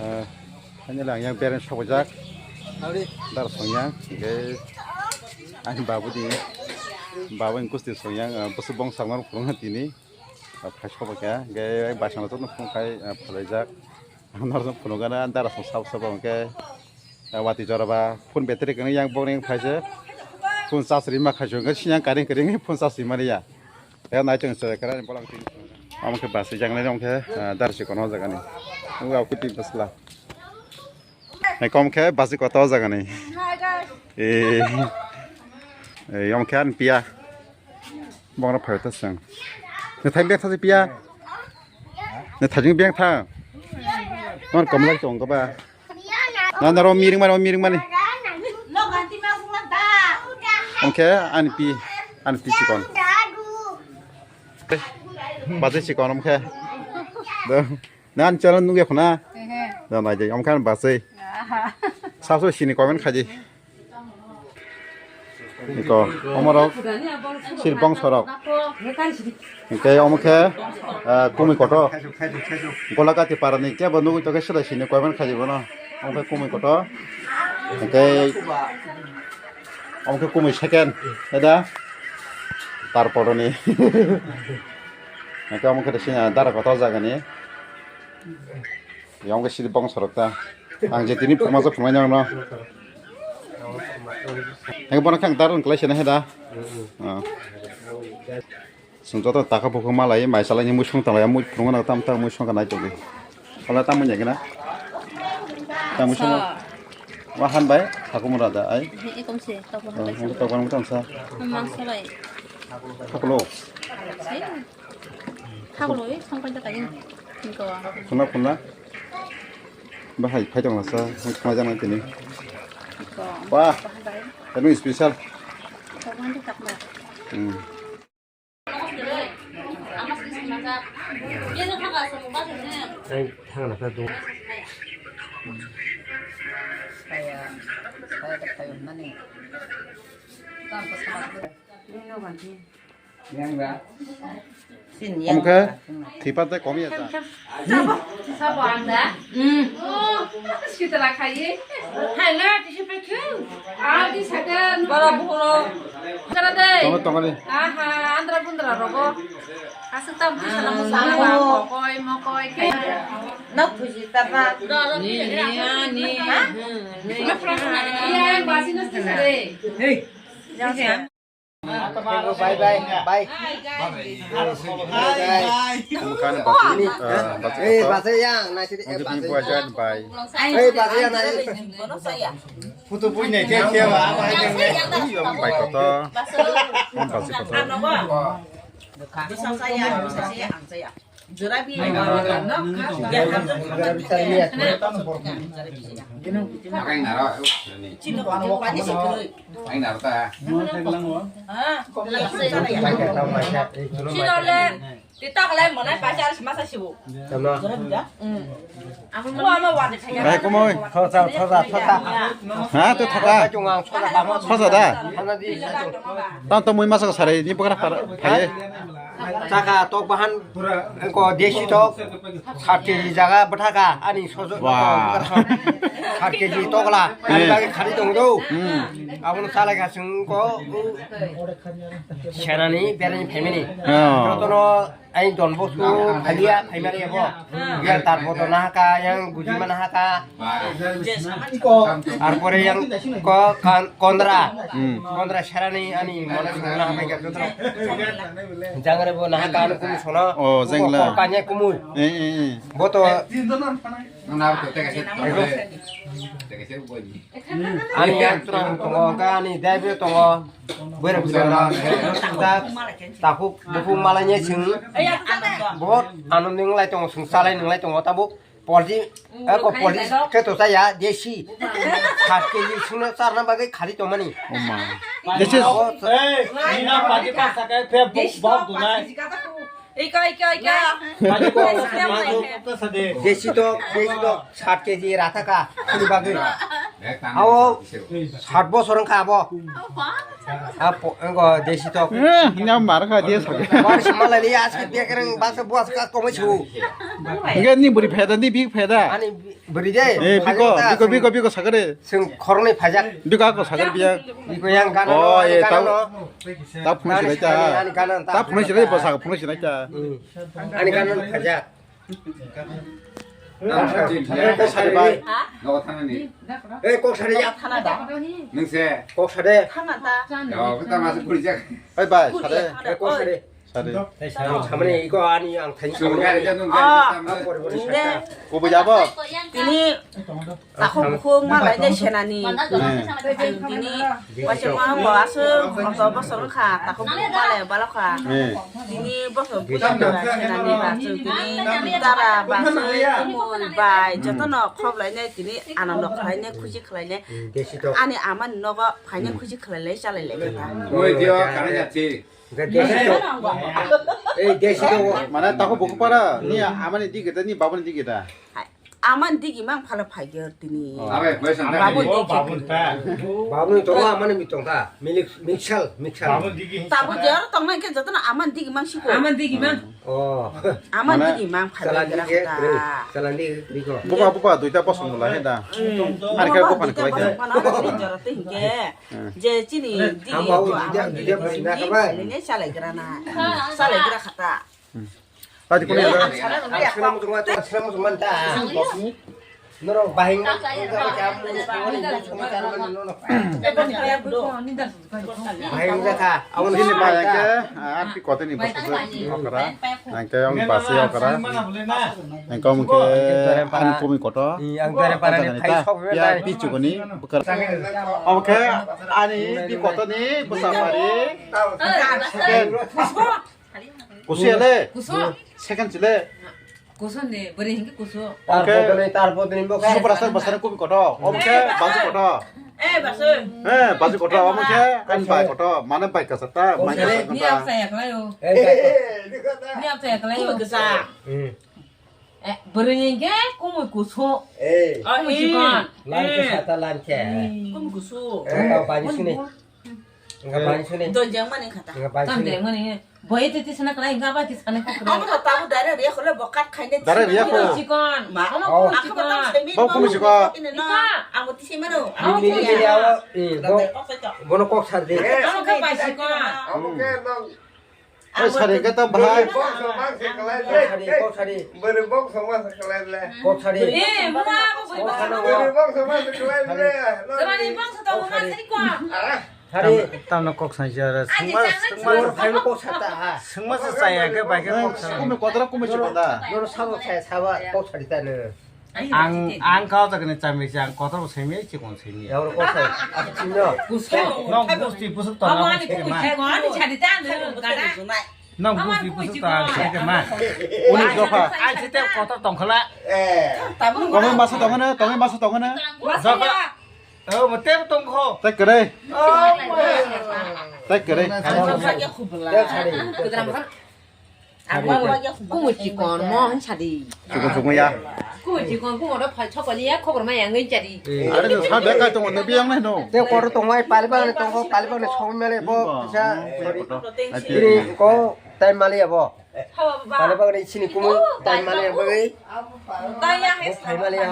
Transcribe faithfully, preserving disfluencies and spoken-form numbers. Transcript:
Ah, hanya lang yang parents sok jak. Dar song yang, okay. Ani babu di, babu yang kusti song yang, ah, bosu bong sang nang kurung tini. Ah, phai sok kya, okay, basang tu nung kai, ah, phalai jak. Nor tu phunuk gana, dar song sab sab, okay. Ah, wati jora ba, phone battery kene yang bong yang phai se. Phone charge rima khai so, ngai sinyang karing karing phone charge rima ya. Ya, nai chwng chwng kara ni bolang tin. Omo khe bus rijak nai, omo khe, ah, dar si kono jaga ni. Nung aku ti bus la. Nai kom khe bus koto jaga ni. Eh. Eh, omo khe an pia. Bong ra phai ta sang. Ne thai bek tha pia. Ne thai bek tha. Mon kom la chong ko ba. Na, na, ro miring mani, ro miring mani. Omo khe ani pi, ani pi chikon. Bajai chikon omo khe. Do. Na, ani channel nugya khuna. Ehe. Na, nai dai, omo khe ani bajai. Aha. Saso sini comment khaji. Iko, omorok, sir bongsorok. Hingke omo khe, ah, kumui kotor. Golagati parani kebo nugui tongkhe silai sini koiman khajibo no. Omo khe kumui kotor. Hingke omo khe kumui second. Eda. Tarporoni. Hingke omo khe sini dara kotor jagani. Yang ke sini bong sorok ta. Ang je tini phuma je phuma yang no. Yang bono khang dar klai sene heda. Ah. Sung joto taka buku malai mai salai ni musung tang lai mui phungo na tam tam musung ka nai togi. Kala tam mun jagina. Tam musung. Sa. Wa han bai aku mura da ai. He ekom se tok Oh, bai. Ang tok bang tam sa. Mang salai. Kakulo. Hai. Khaklo, eh, songpai ta kain. Tingko. Khuna, khuna. Bahai, phai tong lasa, khna jang nai tini. Tingko. Wah. Bahai. Anu special. Kawan tu tak dah. Hmm. Ang thang na kha do. Saya, saya tak tahu mana ni. Tam pas. Yang dah. Sini Omo khe thwipa tei kom ya ta. Sabo, sabo ang da. Hmm. Oh, kita la khai. Hai na, tisi pe khu. Ah, di sakan. Bara bulo. Kara dei. Tongo, tongo ni. Aha, andra bundra rogo. Asuk tam tu sana musana ba, mokoi, mokoi, kai. Nok puji ta ba. Ni, ni, ni. Ha? Ni. Iya, basi na sisa dei. Hei. Yang siang. Bye bye. Bye. Bye bye. Omo khe ani bachai, ah, bachai kotor. Bachai yang, nai sini, eh, bachai. Omo khe bini buajan bai. Eh, bachai yang, nai. Photo pui nai khe khe ba, bai khe. Ui, omo bai kotor. Omo bachai kotor. Bwsa saya, bwsa saya, ang saya. Jora bi. Jora bi saya. Ang naro ta. Sino le, titok le monai paisa aris masa sibu. Tama. Jora bi da. Hmm. Aku mau mau wadi saya. Bai, kumoi. Thosa, thosa, thosa. Ha, tu thosa. Thosa da. Thosa di. Tang to mui masa sare ni pokra phai. Chaka tok bahan ko desi tok sat keji jaga bathaka ani sojo. Wah. Sat keji tokla ani bagi khari tong do. Hmm. Abono salai gasung ko senani berani family. Oh. Jotono ai Don Bosco phalia phaimari abo. Yang tarbo to nahaka yang gujima nahaka. Arpore yang ko kan-, kondra. Hmm. Kondra serani ani mona singna hamai gak tuh. Jangre bo nah kan kum sono. Oh, jengla. Ko kanya kumui. Eh, eh, eh. Boto. Ani yang turang tongo, ani dai tongo. Bera bera. Takuk buku malanya sing. Bahut ananding lai tongo, sing salai nang lai tongo tabuk. Polji, eh, ko polji ke to saya desi. Sat keji sungno charna bagwi khari to mani. Oh ma. This is Oh, Hey, nina pati pasa kai phe bok bok dunai. Ika, ika, ika. Pati ko mazu ta sade. Desi to, desi to sat keji rathaka sungni bagwi. Abo sat bosor wngkha abo. Apo, wngkha desi tok. Eh, hwnwi abo mar kha dia sadi. Bar simalai ni aske dia kereng basa buas ka komai su. Hingke ni buri pheda, ni bik pheda. Ani buri de. Eh, biko, biko, biko, biko sakare. Sing khorni phajak. Biko ako sakare biya. Biko yang kana. Oh, eh, tabo. Ta phunai sinai ta. Ta phunai sinai, bwsa phunai sinai ta. Ani kana phajak. Sari bai. Eh, kok sari ya. Nungse. Kok sari. Yo, kita masuk kurijak. Bai bai, sari. Eh, kok sari. Sari. Samani iko ani ang thani. Kubu jabo. Tini takhuk bukhuk malai de senani. Tini waisa ma bo aswk koto bosor wngkha, takhuk bukhuk malai balokha. Tini bosor bukhuk senani ba chwng tini dara ba chwng bai jotono khob lainai tini anando khlainai khusi khlainai. Ani amani nogo phainai khusi khlailai chalailai kha. Oi dio, kare jati. Ei, desi to. Mana takhuk bukhuk para ni amani digi da ni babani digi da. Aman digi mang phala phaiger tini. Abe, koi santa. Babu digi. Babu ni tongo amani mi tongkha. Milik, miksal, miksal. Tabu jer tongnai ke jotono aman digi mang siko. Aman digi mang. Oh. Aman digi mang phala gira khuda. Chalan digi, kri ko. Buka, buka, duita bosong mula he da. Ani ke buka ni khlai ke. Jorot hingke. Je chini digi. Amo, digi, digi, digi, digi, digi, chalai gira na. Chalai gira khata. Tadi kuni ada. Aslam musuh mata, aslam musuh mata. Norok bahing. Bahing jaka. Awan sini bahing ke. Arti kote ni bos okra. Nangke ang basi okra. Nangke ang ke ang kumi koto. Yang dare parani thai sok. Ya pichu koni. Ang ke ani pi koto ni bosapari. Kusu ya le. Kusu. Second chile. Kusu ni, beri hingke kusu. Oke. Tar bodoni, tar bodoni bo. Superstar basara kubi koto. Oke, basu koto. Eh, basu. Eh, basu koto. Oke, kan bai koto. Mana bai kasata, mai kasata. Ni apa saya kelayo? Eh, ni apa saya kelayo? Kubi kesa. Hmm. Eh, beri hingke kumu kusu. Eh. Kumu sikon. Lan kesa ta lan ke. Kumu kusu. Eh, kau bani sini. Enggak bani sini. Don jang mani kata. Enggak bani sini. Boy itu sana kena enggak apa di sana kena. Amo to tabu dare riya khole bokat khaine. Dare riya ko. Sikon. Ma. Amo sikon. Bau kumi sikon. Amo ti sima no. Amo ti sima no. Bono kok sar de. Amo ka bai sikon. Amo ke no. Oi sari ke to bahai. Kok sari, kok sari. Beri bok sama sekali le. Kok sari. Eh, mama aku beri bok sama sekali le. Sama ni bok sama sini kok. Ah. Hari. Tam, tamno kok sangjara. Sengma, sengma. Nor phaino kok sata. Sengma se chaya ke bai ke kok sa. Kumi kotora kumi chukon da. Nor sabo saya saba kok sari ta ne. Ang, ang kau tak ni chamik ang kotor semi chikon semi. Ya oro kok sa. Aku chino. Kuso. Nong gusti busuk to. Amo ani kumi chikon, ani chari ta ne gada. Nong gusti busuk to ang seke ma. Uni dofa. Ai site kotor tongkhala. Eh. Tongwi masa tongana, tongwi masa tongana. Dofa. Oh, mo tep tong kho. Tek kere. Oh, mo. Tek kere. Kumu chikon mo han sadi. Chikon chikon ya. Kumu chikon kumu ro phal chokoli ya khobor ma yang ngai jadi. Are no sa beka tong no biyang nai no. Te kor tong wai pali bang tong kho pali bang song mele bo. Sa. Ini ko time mali ya bo. Pali bang ni sini kumu time mali ya bo. Bo phai mali ya.